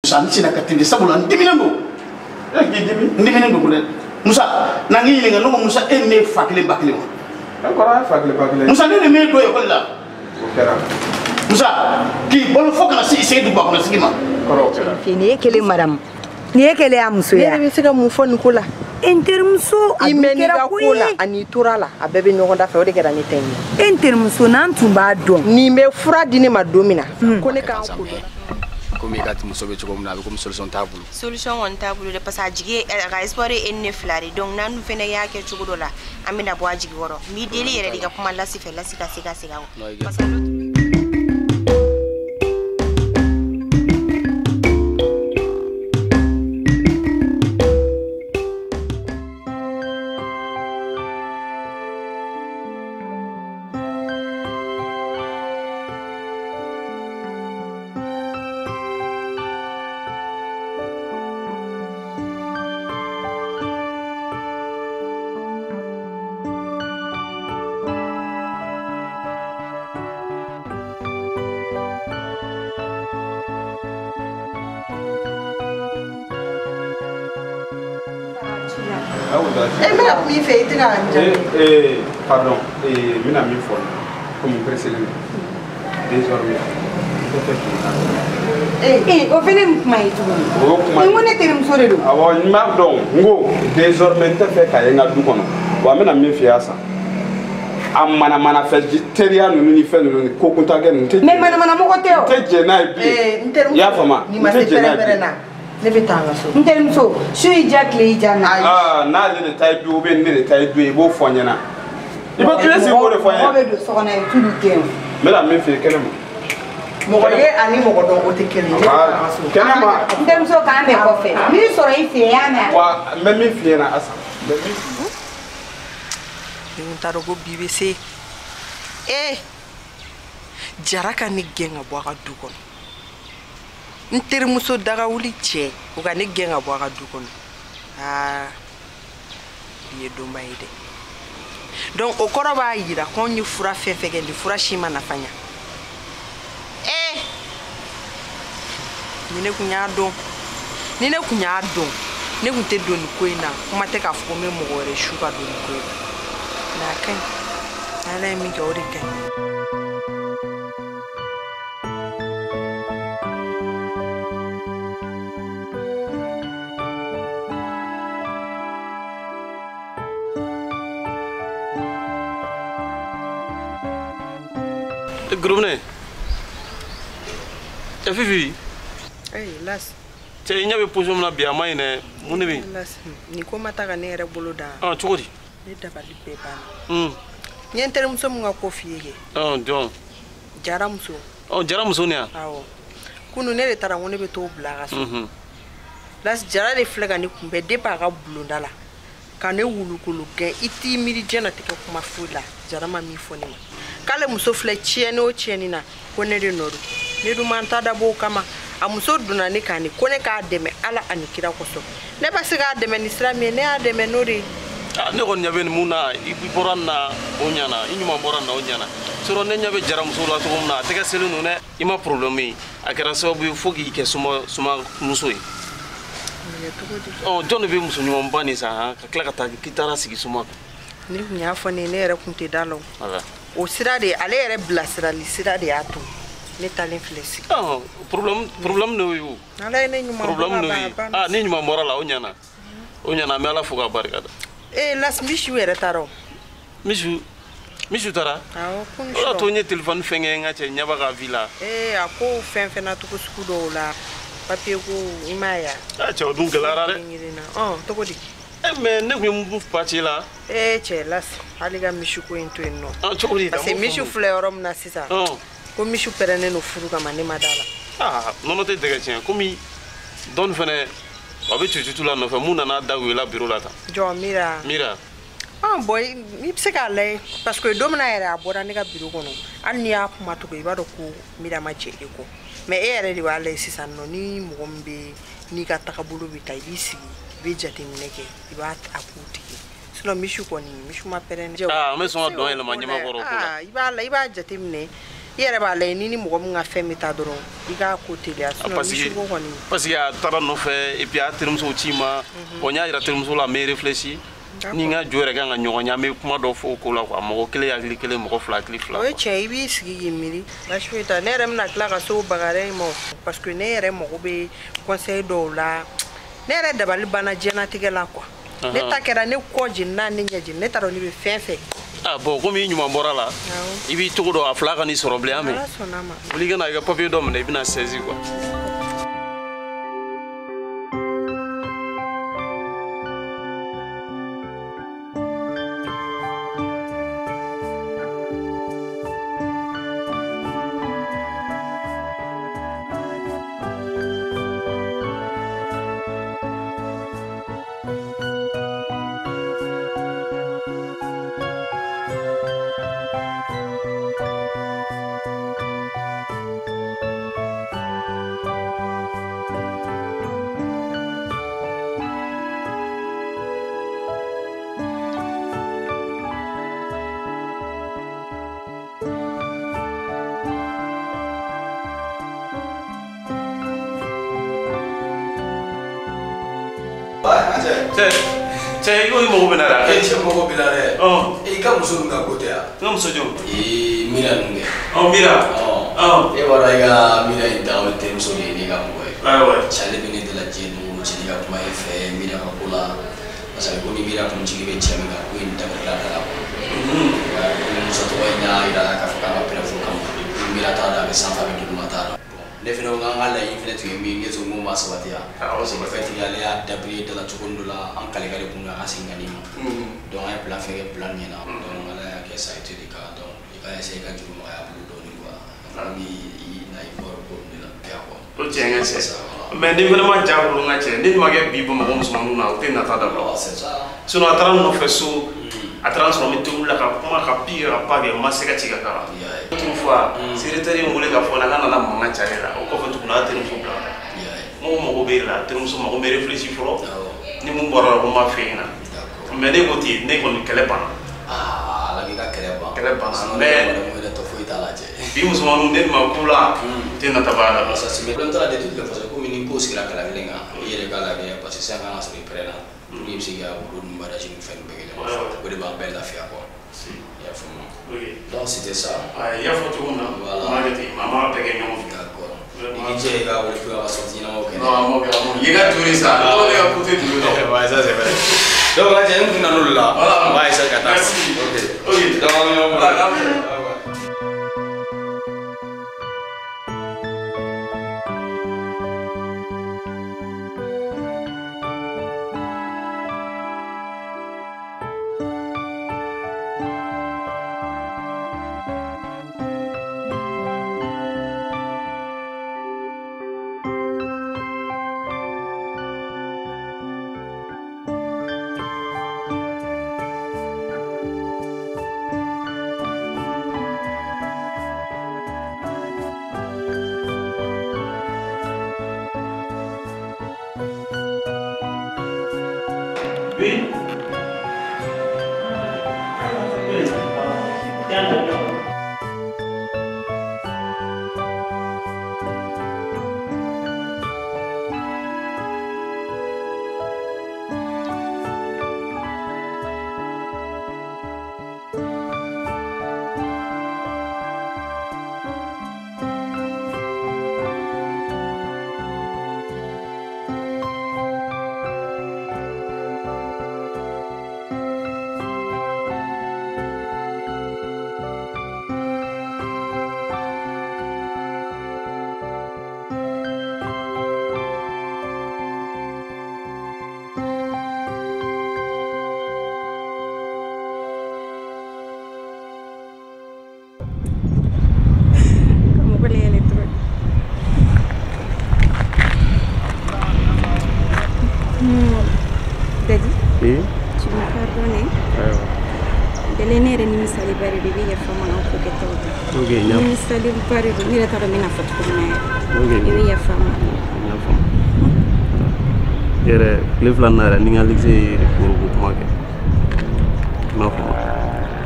Musa n sina ka tɛmɛ sabula n diminen don. E k'i dimi? N diminen don dɛ. Musa n'an k'i ɲininka ne ko Musa e ni ne ye fa kelen ba kelen wa? E kɔrɔ an ye fa kelen ba kelen. Musa ne de m'e don ekɔli la. O kɛra. Musa k'i balo fo kana se i segin duguba kɔnɔ sigi ma. Kɔrɔ o kɛra. Nin ye kelen madamu. Nin ye kelen y'a muso ya. Ne yɛrɛ bɛ se ka mun fɔ nin ko la? E n terimuso a I dun mɛnn'i kɛra ka ko ko la ye. ani i tora la a bɛɛ bɛ ɲɔgɔn da fɛ o de kɛra ne ta in ye. E n terimuso n'an tun b'a dɔn. Nin bɛ fura di ne ma don min na ko ne k'an ko dɔn. Komi i ka muso bɛ cogo min na a bɛ komi solution t'a bolo. Solution kɔni t'a bolo dɛ parce que a jigi ye a ka espoir ye e ni ne fila de donc n'an dun fɛnɛ y'a kɛ cogo dɔ la an bɛna bɔ a jigi kɔrɔ n b'i deli yɛrɛ de ka kuma Lasi fɛ Lasi ka se ka segin a kɔ. Parce que E n bɛna kuma i fɛ i tɛ ka n jaabi. Eh, pardon, n bɛna min fɔ komi n pressé len don désormais n tɛ fɛ k'i ta. Ee o fɛnɛ ye kuma ye tuguni. O kuma. N ko ne terimuso de don. Awɔ n b'a dɔn n ko désormais n tɛ fɛ k'a ye n ka du kɔnɔ wa n bɛna min f'i ye Asa a manamana fɛn teriya ninnu ni fɛn ninnu ni ko kuntakɛ ninnu n tɛ. Mais manamana mɔgɔ tɛ o. N tɛ jɛn n'a ye bilen. N terimuso I y'a faamu nin n ma tɛ se jɛn n'a ye pɛrɛn-pɛrɛn bilen. na. Ne bɛ taa n ka so. N terimuso su y'i diya tile y'i diya na. Aa n'ale de ta ye du ou bien ne de ta ye du ye i b'o fɔ n ɲɛna. I bɛ sigi k'o de fɔ n Mɔgɔ ɲɛna. bɛ don so kɔnɔ i t'olu gɛn o. N bɛna min f'i ye kɛnɛma. Mɔgɔ ye ani mɔgɔ dɔn o tɛ kelen ye. Ne bɛ taa n ka so. Kɛnɛma. N terimuso k'an bɛn kɔfɛ n b'i sɔrɔ i fɛ yen i y'a mɛn. Wa n bɛ min f'i ɲɛna Asa n bɛ min f'i ɲɛna. Ne kun t'a dɔn ko bi bɛ se. Ee Jara ka ne gɛn ka bɔ a ka du kɔnɔ. N terimuso dagawuli cɛ o ka ne gɛn ka bɔ a ka du kɔnɔ. Aa bi ye donba ye dɛ. Donc o kɔrɔ b'a yira k'anw ye fura fɛn fɛn kɛ nin fura si ma nafa ɲa. Ee ni ne kun y'a dɔn ni ne kun y'a dɔn ne kun tɛ don nin ko in na kuma tɛ k'a fɔ ko n bɛ mɔgɔ wɛrɛ su ka don nin ko in na. Mais a ka ɲi Ala ye min kɛ o de ka ɲi. Gurumine. E Fifi. Ee Las. Cɛ i ɲɛ bɛ position min na bi a ma ɲi dɛ mun de bɛ yen? Las nin ko ma taa ka ne yɛrɛ bolo da. Cogo di? Ne dabali bɛɛ banna. N ye n terimuso min ka ko f'i ye kɛ. Jɔn? Jara muso. Jara muso nin ya? Awɔ. Kunun ne de taara n ko ne bɛ t'o bila a ka so. Las Jara de filɛ ka ne kunbɛn depuis a ka bulonda la. Ka ne wulukolo gɛn i t'i miiri diɲɛnatigɛ kuma foyi la Jara ma min fɔ ne ma. K'ale muso filɛ tiɲɛni o tiɲɛni na ko ne de nɔ don ne dun ma n ta dabɔ o kama a muso donna ne kan de ko ne k'a dɛmɛ Ala ani kira kosɔn ne bɛ se k'a dɛmɛ ni sira min ye ne y'a dɛmɛ n'o de ye. Ne kɔni ɲɛ bɛ nin mun na i bɔra nin na o ɲɛna i ɲuman bɔra nin na o ɲɛna sinon ne ɲɛ bɛ Jaramuso la cogo min na a tɛgɛ selen don dɛ i ma problème ye a kɛra sababu ye fo k'i kɛ suma muso ye. Jɔn de bɛ muso ɲumanba nin sa ka tila ka taa k'i taara sigi suma. Ne kun y'a fɔ ne ye ne yɛrɛ kun tɛ da la o. O sira de ale yɛrɛ bilasirali sira de y'a to ne taalen filɛ sigi. Problème de y'o ye o. Ala ye ne ɲuman problème de y'o ye. Ne ɲuman bɔra la o ɲɛna o ɲɛna an bɛ Ala fo k'a barika da. Ee Las misiw yɛrɛ taara o. Misiw taara? Awɔ kunun O de y'a to n ye téléphone fɛngɛ n ka cɛ ɲɛba ka vie la. Ee a ko fɛn fɛn na cogo sugu dɔw la papier ko i m'a ye wa. Cɛ o dun gɛlɛyara dɛ. Cogo di? Mais ne kun ye mun papier la. Ee cɛ Las hali ka misi ko in to yen nɔ. Cogo di? Parce que misi filɛ yɔrɔ min na sisan. Ko misi pɛrɛnnen don furu kama ne ma da la. Nɔnɔ tɛ dɛgɛ tiɲɛ komi dɔɔni fɛnɛ a bɛ cucutu la nɔfɛ mun nana da i la bureau la tan. Jɔn Mira. Mira. Bon i bɛ se k'a lajɛ parce que don min na yɛrɛ a bɔra ne ka bureau kɔnɔ hali n'i y'a kuma tugun i b'a dɔn ko Mira ma jɛ e kɔ mais e yɛrɛ de b'a lajɛ sisan nɔ ni mɔgɔ min bɛ n'i ka tagabolo bɛ taa i b'i sigi i bɛ jateminɛ kɛ i b'a a k'u tigi sinon misi kɔni misi ma pɛrɛn. An bɛ sɔn ka dɔn yɛlɛma ɲɛmakɔrɔ ko la. I b'a la i b'a jateminɛ I yɛrɛ b'a lajɛ ni mɔgɔ min ka fɛn bɛ taa dɔrɔn i k'a ko teliya sinon misi ko kɔni. Parce que a taara nɔfɛ et puis a terimuso ci ma bon n y'a yira terimuso la n bɛ réfléchi ni n ka jo yɛrɛ kan ka ɲɔgɔn ye an bɛ kuma dɔ fɔ o ko la quoi mɔgɔ kelen hakili kelen mɔgɔ fila hakili fila. O ye tiɲɛ i b'i sigi k'i miiri baasi foyi t'a ne yɛrɛ bɛna tila ka se o bagara in ma parce que ne yɛrɛ mago bɛ conseil dɔw la ne yɛrɛ dabali banna diɲɛlatigɛ la quoi. Ne ta kɛra ne kɔ jenina ne ɲɛ jeni ne t'a dɔn ne bɛ fɛn fɛn. Ah bon komi i ɲuman bɔra la i b'i cogo dɔn a fila ka n'i sɔrɔ bilen an mɛ. Ala sɔnna a ma. Wuli i ka na i ka papier dɔ minɛ i bɛna saisi quoi. Cɛ i ko i mago bɛ na dɛ. Cɛ mago b'i la dɛ. I ka muso ninnu ka ko tɛ yan. N ka muso jɔn? Mira ninnu kɛ. Mira. E b'a dɔn i ka Mira in ta o terimuso de ye ne ka mɔgɔ ye. Ayiwa. Cɛ ale bɛ ne de la diɲɛ don o don cɛ ne ka kuma e fɛ Mira ka ko la parce que ko ni Mira kun jigi bɛ cɛ min kan ko in dabila da la quoi. Ko ni muso tɔgɔ in y'a yira la k'a fɔ k'a ka preuve kama Mira t'a dɔn a bɛ sanfɛ a bɛ duguma t'a dɔn. Ne fana ko k'an ka laɲini fana tun ye min ye ne tun ko ma sabati yan parce que fɛn ale y'a dabiri da la cogo dɔ la an kale kale kun a ka segin ka n'i ma donc an ye plan fɛn kɛ plan ɲɛna donc ala y'a kɛ ça a été le cas donc i ka essayer i ka juru magaya bolo dɔɔni quoi komi i na i bɔra ko de la yan quoi. O tiɲɛ ka cɛ mais ni fana ma ja bolo n ka cɛ ne ma kɛ bi bamakɔ musomaninw na o tɛ nata dabila. C'est ça. Sinon a taara n nɔfɛ so a taara n sɔrɔ n bɛ tobili la ka kuma ka pi ka pa kɛ n ma se ka ci ka k'a la. Toutefois secrétaire ye n wele k'a fɔ n na k'a nana mankan caya la o kɔfɛ tuguni a terimuso bila ka taa n ko mago bɛ e la terimuso ma ko n bɛ réfléchi fɔlɔ ni mun bɔra la ko n b'a f'e ɲɛna mais ne ko ten ne kɔni kɛlɛ banna. Ala k'i ka kɛlɛ ban. Kɛlɛ banna mais tɔ foyi t'a la cɛ. Bi musomaninw ne ma ko la tɛ nata b'a la. Problème t'a la de toutes les façons komi ni ko sigira kala kelen kan i yɛrɛ k'a lajɛ parce que sisan kan ka sɔrɔ i pɛrɛnna pour que i bɛ se k'i ka wolo ni mariage ni fɛn bɛɛ kɛ ɲɔgɔn fɛ o de b'an bɛɛ lafiya quoi. I y'a faamu. Donc c'était ça. I y'a fɔ cogo min na. Voilà. An b'a kɛ ten an b'a bɛɛ kɛ ɲɔgɔn fɛ. D'accord. I k'i jija i ka wele pour que a ka sortie ɲɛnamaw kɛ. Non an b'o kɛ an b'o kɛ. I ka turi sa. Dɔw de ka côté dugu la. Ouais ça c'est vrai. Donc là cɛ n kun nan'olu la. Voilà. N b'a essayer ka taa. Merci. Ok. Ok. Donc an bɛ ɲɔgɔn bolo. Oui. Oui. Tu me pardonnes? Ne yɛrɛ nimisali ba de don i bɛ yafa n ma n ka ko kɛtaw la. Ok, n y'a nimisali ba de don ne yɛrɛ t'a dɔn n bɛna fɔ cogo min na yɛrɛ. Ok. I bɛ yafa n ma. N y'a faamu. Yɛrɛ tile fila nin na yɛrɛ ni n ka lycée ye foroko kuma kɛ. I m'a faamu.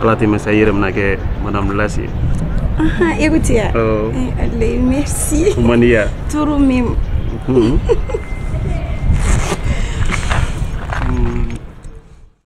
Ala tɛ mɛn sa i yɛrɛ bɛna kɛ madame Lasi ye. Ah, écoute, Awɔ. allez, merci. O man di ya? Trop même.